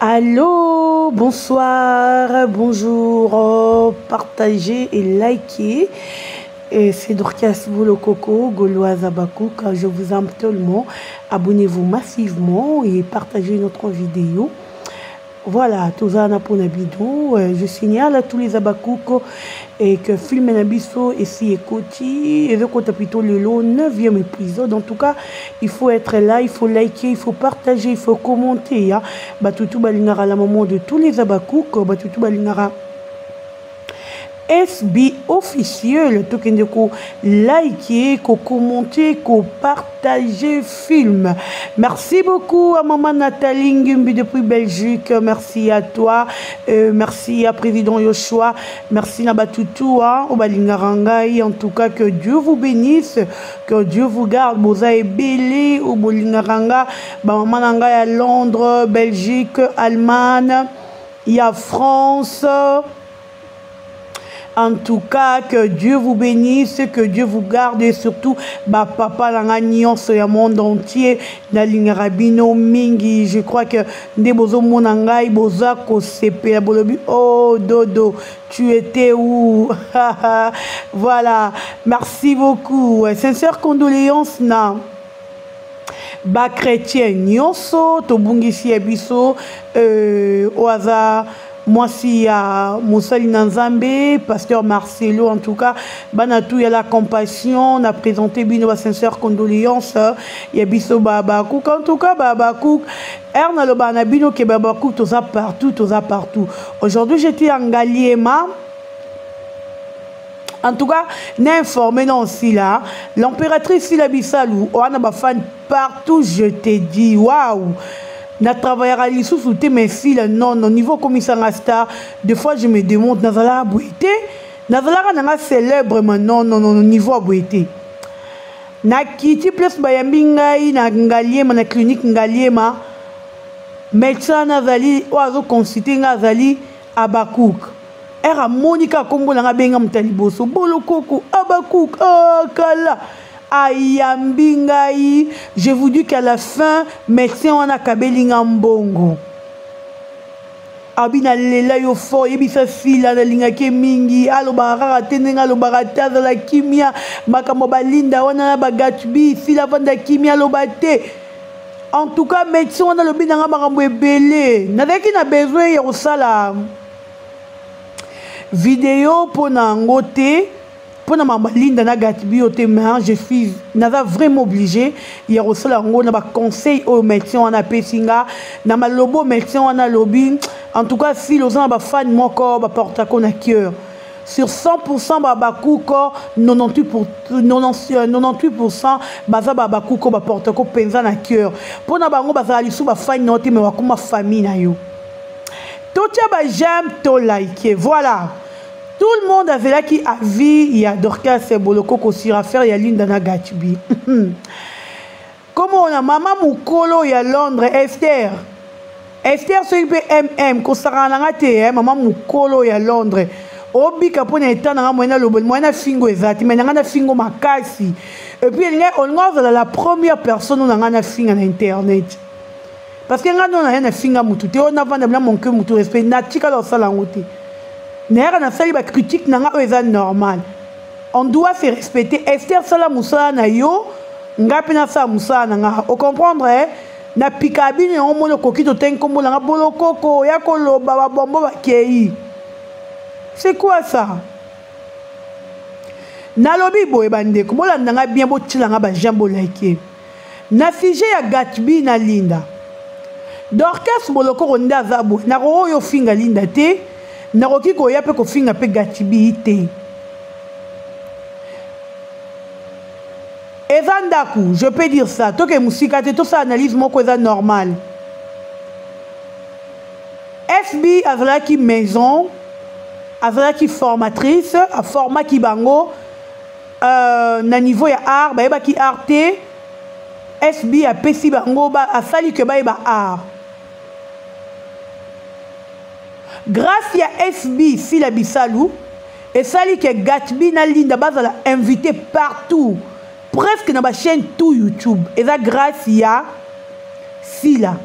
Allô, bonsoir, bonjour, partagez et likez. Et c'est Dorcas Bolokoko, Gauloise Abakouk. Je vous aime tellement. Abonnez-vous massivement et partagez notre vidéo. Voilà, toza na pona bino. Euh, je signale à tous les Abakouk et que film na biso esi ekoti ezokota plutôt lelo 9e épisode. En tout cas, il faut être là, il faut liker, il faut partager, il faut commenter. Hein. Batutu balingara la maman de tous les Abakouk, batutu balingara SB officiel tokende ko liker ko commenter ko partager film merci beaucoup à maman Nathalie Ngumbi depuis Belgique merci à toi euh, merci à président Yoshua merci na batutu hein, obalingaka ngai en tout cas que Dieu vous bénisse que Dieu vous garde boza ebele obolingaka nga ba maman na ngai à Londres Belgique Allemagne ya France En tout cas, que Dieu vous bénisse, que Dieu vous garde et surtout ba papa na nga nyonso ya monde entier nalingaka bino mingi. Je crois que nde bozomona ngai boza kosepela bolobi oh dodo tu étais où voilà merci beaucoup sincère condoléances na ba chrétien nyonso tobungisi ya biso euh, oyo aza mwasi ya mosali na nzambe pasteur marcelo en tout cas bana tu ya la compassion na présente bino ba sincère condoléance ya biso babakuk en tout cas babakuk ere nalobaka na bino ke babakuk toza partout toza partout aujourd'hui j'étais en ngaliema En tout cas, n'informé non Sila, l'impératrice Sila Bisalu, oana ba fan partout, je te dis, waouh. Na travaillera lisusu te mais Sila non non niveau komisanga star, des fois je me démonte nazala boye te. Nazalaka nanga célèbre mais non non non niveau boye te. Na kiti place bayambi ngai na Ngaliema na clinique Ngaliema. Médecin nazali oyo azo consulter ngai azali Abakouk. Ere amoni kaka kombo na nga abenga moto ya liboso bolokoko abakuk ah, kala ayambi ngai je vous dis qu'à la fin médecin wana akabeli nga mbongo abi nalela yo fort yebisa sila nalingaki ye mingi alobaka kaka te ndenge alobaka te azala kimia makambo balinda wana na bagatbi sila avanda kimia aloba te en tout cas médecin wana alobi na nga makambo ebele nazalaki na besoin ya kosala video mpo na yango te mpo na mama linda na gatbi oyo te mais je suis naza vraiment obligé ya kosala yango na baconseil oyo médecin wana apesi nga na malobo médecin wana alobi en tout cas sile oza na bafane moko baportako na cœur sur 100% babakuko 98% baza babakuko baportako mpenza na cœur mpo na bango bazala lisusu bafani na yo te me bakoma famille na yo totia ba j'aime to like voilà tout le monde azelaki avis ya dorcas bolokoko sur affaire ya linda na gatbi komona mama mokolo ya londres esther esther soki mpe mm kosakana na nga te eh, mama mokolo ya londres obika mpo na eta na nga moyen naloba moyen na fingo eza te mai na nga na fingo makasi epuis elingai olinga ozala la première personne oyo na nga na finga na internet parce que nga no naye nafinga mutu te oyo navanda na manque mutu respect natikala osala yango te nayaka nasali bacritique na nga oyo eza normal on doit se respecter ester sala mosala na yo nga mpe nasala mosala na nga ocomprendre eh? napika bino yango moni okoki totengi nkombo na nga bolokoko ya koloba babombo bakei c'est quoi ça nalobi boye bandeko bolanda nga bien botyela nga bajean bolike na sujet ya gatby na linda dorcas bolokoko nde aza boye nakoki oyo ofinga linda te nakoki koya mpe kofinga mpe gatby te eza ndako je peux dire ça toke mosika te tosala analyse moko eza normal fb azalaki maison azalaki formatrice aformaki bango euh, na niveau ya art bayebaki art te fb apesi bango ba, asali ke bayeba art grâce ya fb sila bisalu esali ke gatby na linda bazala invité partout presque na bachaîne tout youtube eza grâce ya sila.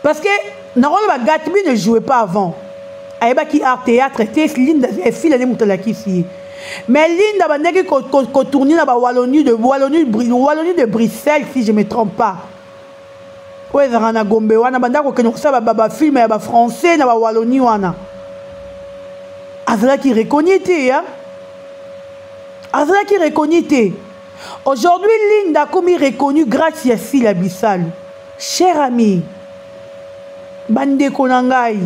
Parce que nakoloba Gatby ne jouait pas avant. Ayebaki art théâtre te Linda esila nde moto alakisi ye. Mais Linda bandaki kotourner na ba Wallonie de Wallonie, Wallonie de Bruxelles si je me trompe pas. Oyo ezalaka na Gombe wana bandaki kokende kosala bafilme ya bafrançais na bawallonie wana. Azalaki reconnu te ya. Azalaki reconnu te. Aujourd'hui Linda akomi reconnu grâce ya Sila Bisalu. Cher ami, bandeko na ngai,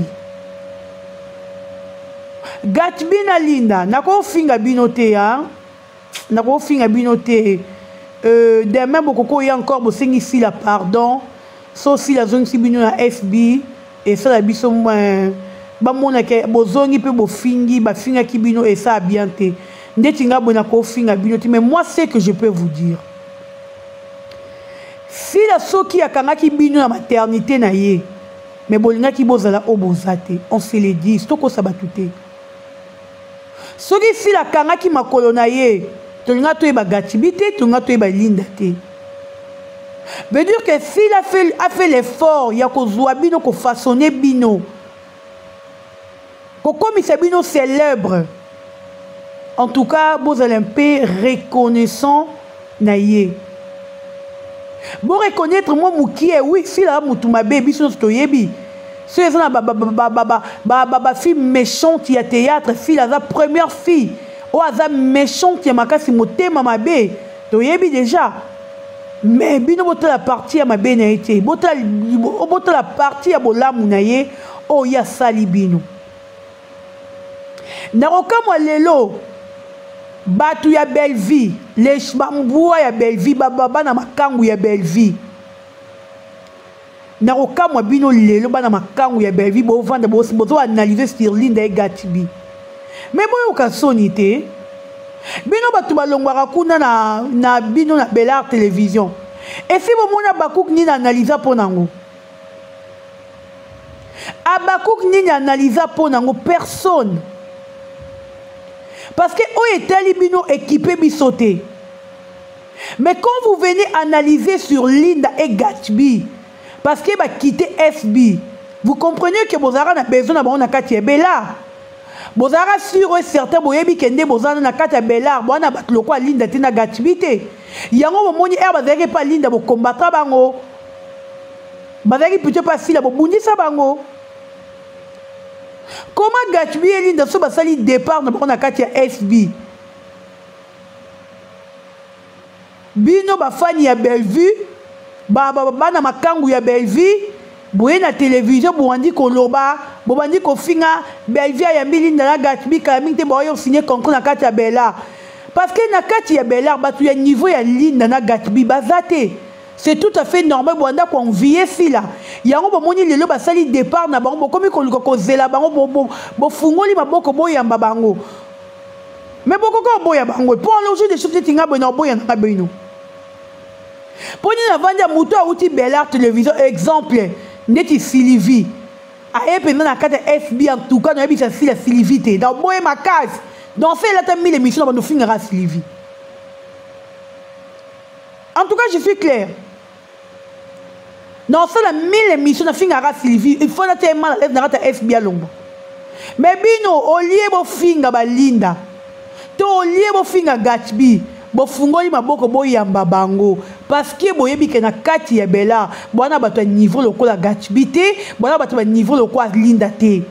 Gatby na Linda, nakofinga bino te hein? Nakofinga bino te. Euh, demain bokoko oya encore bosengi Sila pardon. So Sila azongisi bino na FB esala biso euh, bamonaka bozongi mpe bofingi bafingaki bino esala bien te. Ndeti nga boye nakofinga bino te mais moi ce que je peux vous dire. Sila soki akangaki bino na maternité na ye mais bolingaki bozala oyo boza te. On se le dit, tokosa bato te. Soki Sila akangaki makolo na ye, tolinga toyeba Gatby te, tolinga toyeba Linda te. Veut dire que Sila a fait, a fait l'effort ya kozwa bino, kofaçonner bino, kokomisa bino célèbre. En tout cas, bozala un peu reconnaissant na ye. Bo reconnaître moi mukie, oui, Sila mutu mabe biso nyonso toyebi. So eza na ba ba ba ba ba ba ba ba fille méchante ya théâtre, Sila aza première fille oyo aza méchante ya makasi motema mabe, toyebi déjà. Mais bino botala partie ya mabe na ye te, botala botala partie ya bolamu na ye oyo ye asali bino. Nakokamwa lelo bato ya Bellevue, les bambwa ya Bellevue, bana makangu ya Bellevue. Nakokamwa bino lelo bana makangu ya Bellevue bovanda bozo analyser sur Linda et Gatby. Mais boyoka soni te. Bino bato balongwaka kuna na, na bino na Bellar Télévision. Esi bomona Bakuk nini analysa mpo nango? Abakuk nini analysa mpo nango? Personne. Parce que oyo etali bino équipé biso te. Mais quand vous venez analyser sur Linda et Gatby, parce que ba quitté FB, vous comprenez que bozalaka na besoin na bango na kati ya Bellar. Bozalaka sûr et certain boyebi ke nde bozana na kati ya Bellar, bwana bato lokola Linda te na Gatby te. Yango bomoni air bazalaki pa Linda bokombatra bango. Bazalaki plutôt pa Sila bobundisa bango. Comment Gatby et Linda so basali départ na bango na kati ya FB? Bino bafani ya Bellevue, ba, ba, bana makangu ya Bellevue, boye na télévision bobandi koloba, bobandi kofinga Bellevue ayambi Linda na Gatby kala mingi te baoyo signer contrat na kati ya Bellar. Parce que na kati ya Bellar bato ya niveau ya Linda na Gatby baza te. C'est tout à fait normal bwanda ko envier Sila. Yango bomoni lelo basali départ na bango bokomi koluka kozela bango bofungoli maboko boyamba bango. Mais bokoko boya bango po allonger des choses neti nga boye na oboya na nga bino. Po nini avandi ya moto awuti Bellar Télévision exemple ndeti Sylvie aye mpenza na kati ya FB en tout cas nayebisa Sila Sylvie te na oboye makasi dans ce elata mille émission na bando fingaka Sylvie. En tout cas je suis clair. Dans ça la mille émissions na fingaka Sylvie il faut natia mal à l'aise na kati ya FB alongwa. Mais bino olie bofinga ba Linda to olie bofinga Gatby bofungoli maboko boyamba bango parce que boyebi ke na kati ya Bellar bwana bato ya niveau lokola Gatby te, bwana bato ba niveau lokola Linda te.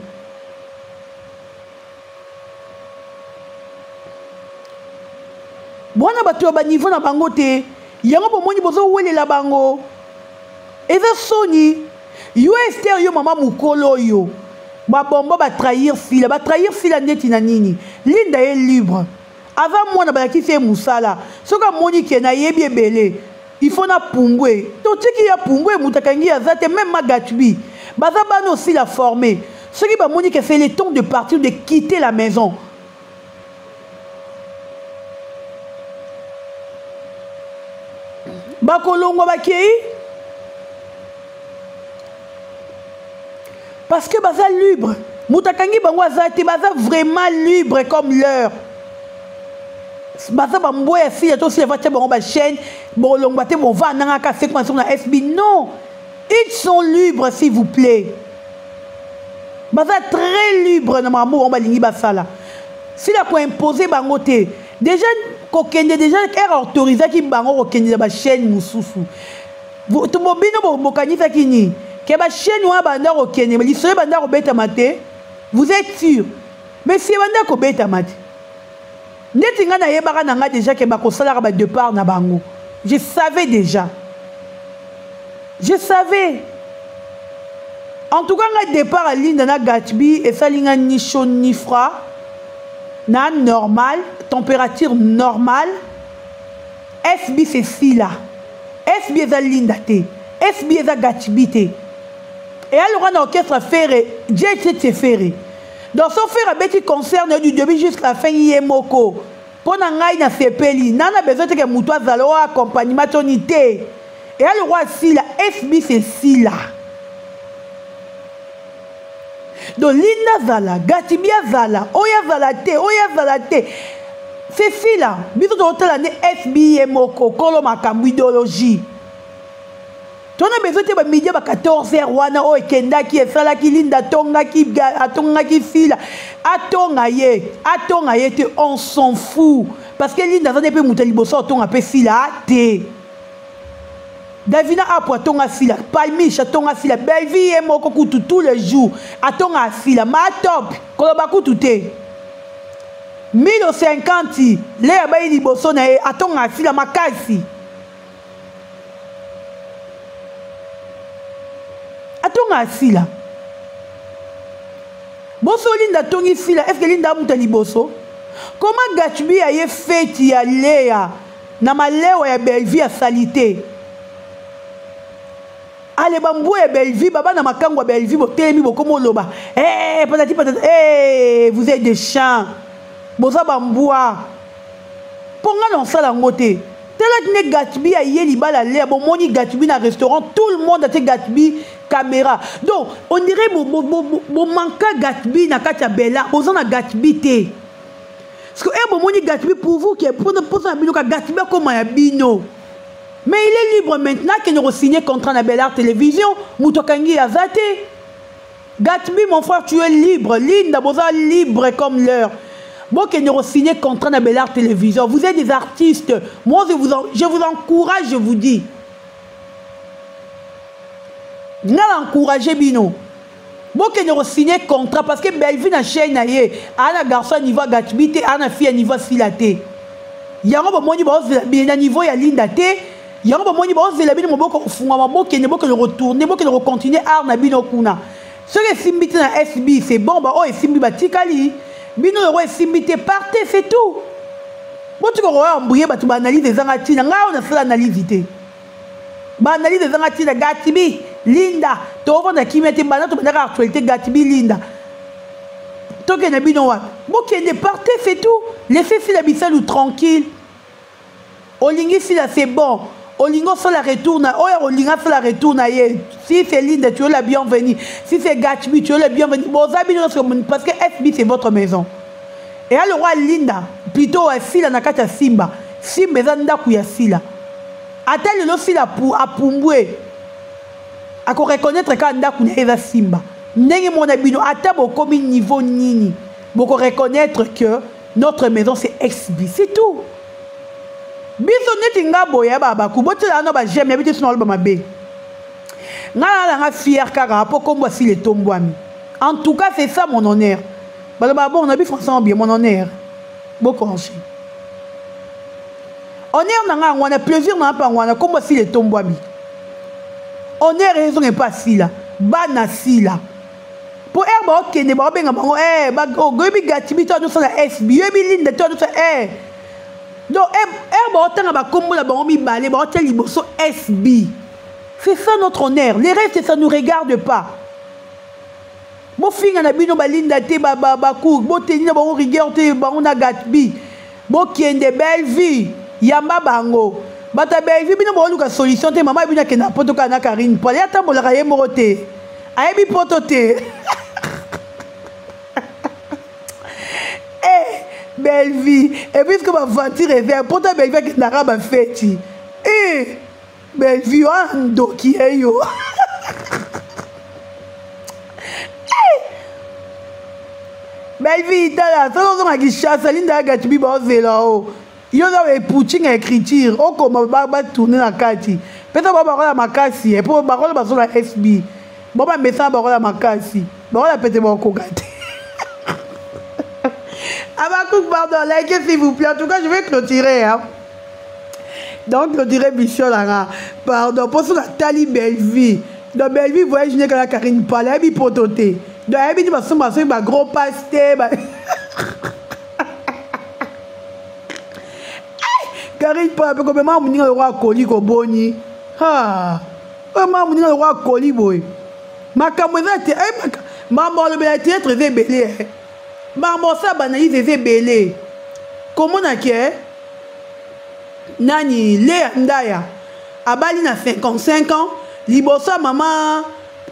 Bwana bato ya ba niveau na bango te, yango bomoni bozowelela bango. Eza soni. Yo Esther yo mama mukolo oyo ba bombo ba trahir Sila, ba trahir Sila ndeti na nini? Linda est libre. Aza mwana balakisi ye musala. Soki amoni ke nayebi ebele, il faut na pumbwe. Totiki ya pumbwe moto akangi aza te, même ma Gatby. Baza bana aussi la former. Soki bamoni ke c'est le temps de partir, de quitter la maison. Bakolongwa bakei parce que baza libre. Moto akangi bango aza te, baza vraiment libre comme l'heure. Baza ba mbwa ya Sila to Sila va tia bango ba chaîne, bolongwa te, bon va nanga ka sekwa na FB. Non. Ils sont libres, s'il vous plaît. Baza très libre na makambo bango balingi basala. Sila ko imposer bango te. Déjà kokende déjà ere autorisaki bango kokende na ba chaîne mosusu. Bino bokanisaki nini? Ke ba chaîne wana banda kokende lisolo banda kobetama te. Vous êtes sûr? Mais si banda kobetama te. Ndeti nga nayebaka na nga déjà ke bakosalaka ba départ na bango. Je savais déjà. Je savais. En tout cas, nga départ à Linda na Gatby esali nga ni chaud ni froid. Na normal, température normale. SB c'est Sila. SB eza Linda te. SB eza Gatby te. Et alors na orchestre Ferre, JC c'est Ferre. Donc son frère abeti concert du début jusqu'à la fin ye moko. Mpo na ngai nasepeli nana besoin te ke moto azala oyo accompagnement toni te. Eya lokwa sila, SB c'est sila. Donc Linda azala, Gatibi azala, oyo azala te, oyo azala te. C'est sila. Biso tozotala nde SB ye moko, kolo makambo idéologie. Tona besoin te ba midi ba 14 heures wana oyo ekendaki esalaki Linda atongaki atongaki Sila atonga ye atonga ye te, on s'en fout parce que Linda aza nde mpe moto ya liboso atonga mpe Sila te. Davina Apo atonga Sila, Palmiche atonga Sila, Bellevue ye moko kutu tous les jours atonga Sila, ma top koloba kutu te. 1050 le abayi liboso na ye atonga Sila makasi. Atonga asila. Boso Linda atongi Sila, est-ce que Linda amuta liboso? Comment Gatby aye feti ya Lea na malewa ya Bellevue ya salite? Ale bambwa ya Bellevue, baba na makango ya Bellevue botelemi bokomo loba. Eh patati patati, eh vous êtes des chiens. Boza bambwa. Po nga na osala yango te. Tala ne Gatby aye libala Lea, bomoni Gatby na restaurant, tout le monde atie Gatby caméra. Donc on dirait bo bo bo, bo manka Gatby na kati ya Bella, boza na Gatby te. Parce que eh bomoni Gatby pour vous qui pour pour na bino ka Gatby akoma ya bino. Mais il est libre maintenant qu'il ne signer contrat na Bella Télévision, mutu akangi aza te. Gatby mon frère, tu es libre. Linda boza libre comme l'heure. Bokende signer contrat na Bella Télévision. Vous êtes des artistes. Moi je vous encourage, je vous dis. Nga na encourager bino. Bokende signer contrat parce que Bellevue na chaîne na ye, ana garçon niveau Gatby te, ana fille niveau Sila te. Yango bomoni ba bien na niveau ya Linda te. Yango bomoni ba bino moboko kofungwama, bokende bokende retourner, bokende continuer art na bino kuna. Soki esimbi te na SB, c'est bon, ba oyo esimbi batikali. Bino loko esimbi te, partez, c'est tout. Botika koya embrouiller bato ba analyse ezanga ntina. Ngai oyo nasala analyse te. Ba analyse ezanga ntina. Gatby, Linda, tovanda kimia te, banda tobandaka actualité Gatby, Linda. Tokende bino wapi? Bokende, partez, c'est tout. Laissez Sila Bisalu tranquille. Olingi Sila, c'est bon. Olingo sala retour na oya olinga sala retour na ye. Si c'est Linda, tu es la bienvenue. Si c'est Gatby, tu es la bienvenue. Boza bino parce que SB c'est votre maison. Et alors roi Linda, plutôt Sila na kati ya Simba. Simba eza ndaku ya Sila. Ata lelo Sila pu apumbwe. Ako reconnaître ka ndaku na eza Simba. Ndenge mona bino ata bokomi niveau nini. Boko reconnaître que notre maison c'est SB, c'est tout. Biso neti nga boye ba baku botela no ba j'aime ya biso no ba mabe. Nga na nga fier kaka po kombo asile tombwami. En tout cas c'est ça mon honneur. Ba ba bon na bi français bien mon honneur. Bo congé. Honneur na nga ngwana plaisir na pa ngwana kombo asile tombwami. Honneur raison est pas sila. Bana sila. Po er ba okende ba obenga bango eh ba ogobi Gatby to adosa na SB yebi Linda to adosa eh. Donc er ba otanga ba kombo na bango mibale ba otia liboso SB. C'est ça notre honneur. Les restes ça nous regarde pas. Bofinga na bino ba Linda te ba ba ba cour boteni na bango rigueur te bango na Gatby. Bokende belle vie yamba bango. Bata belle vie bino boluka solution te mama bino akenda poto kana Karine Poil ya tambolaka ye moko te. Ayebi poto te. Eh belle vie et puisque ba voiture eza poto belle vie akendaka ba feti. Eh belle vie wana ndoki eyo. Bellevue tala soki ozonga Kinshasa Linda ya Gatibi baozela o yo oza epuching ya écriture okoma batourne na kati pesa bao bakola makasi mpo bakola bazola SB bo bamesana bakola makasi bakola pete bakokoka te. Abakouk, pardon, likez s'il vous plaît. En tout cas, je vais clôturer. Hein. Donc, clôturer mission là. Pardon, pour ça, Tali Bellevue. Donc, Bellevue voyage n'est la Karine Palais, elle pototé. Donc, elle dit, bah, son, bah, gros pasté. Bah... Karine Palais, comme maman, moninga le roi Koli Koboni. Ah, maman, moninga le roi Koli boy. Makambo eza te, makambo alobela théâtre eza ebele. Makambo osala baanalyse eza ebele. Komona ke nani Lea Ndaya abali na 55 ans liboso ya mama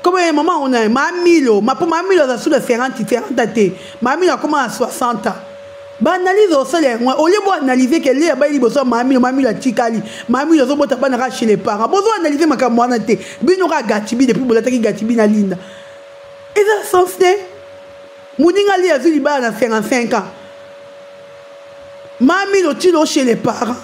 comme mama ona Mamilo, mapo Mamilo aza sous la 50 50 te. Mamilo akoma na 60 ans. Baanalyse osala yango au lieu bo analyser ke Lea abali liboso ya Mamilo, Mamilo atikali, Mamilo azobota bana kaka chez les parents. Bozo analyser makambo wana te. Bino kaka Gatibi depuis bolataki Gatibi na Linda. Eza sens te. Moninga Lea azwi libala na 55 ans. Mamilo tilo chez les parents.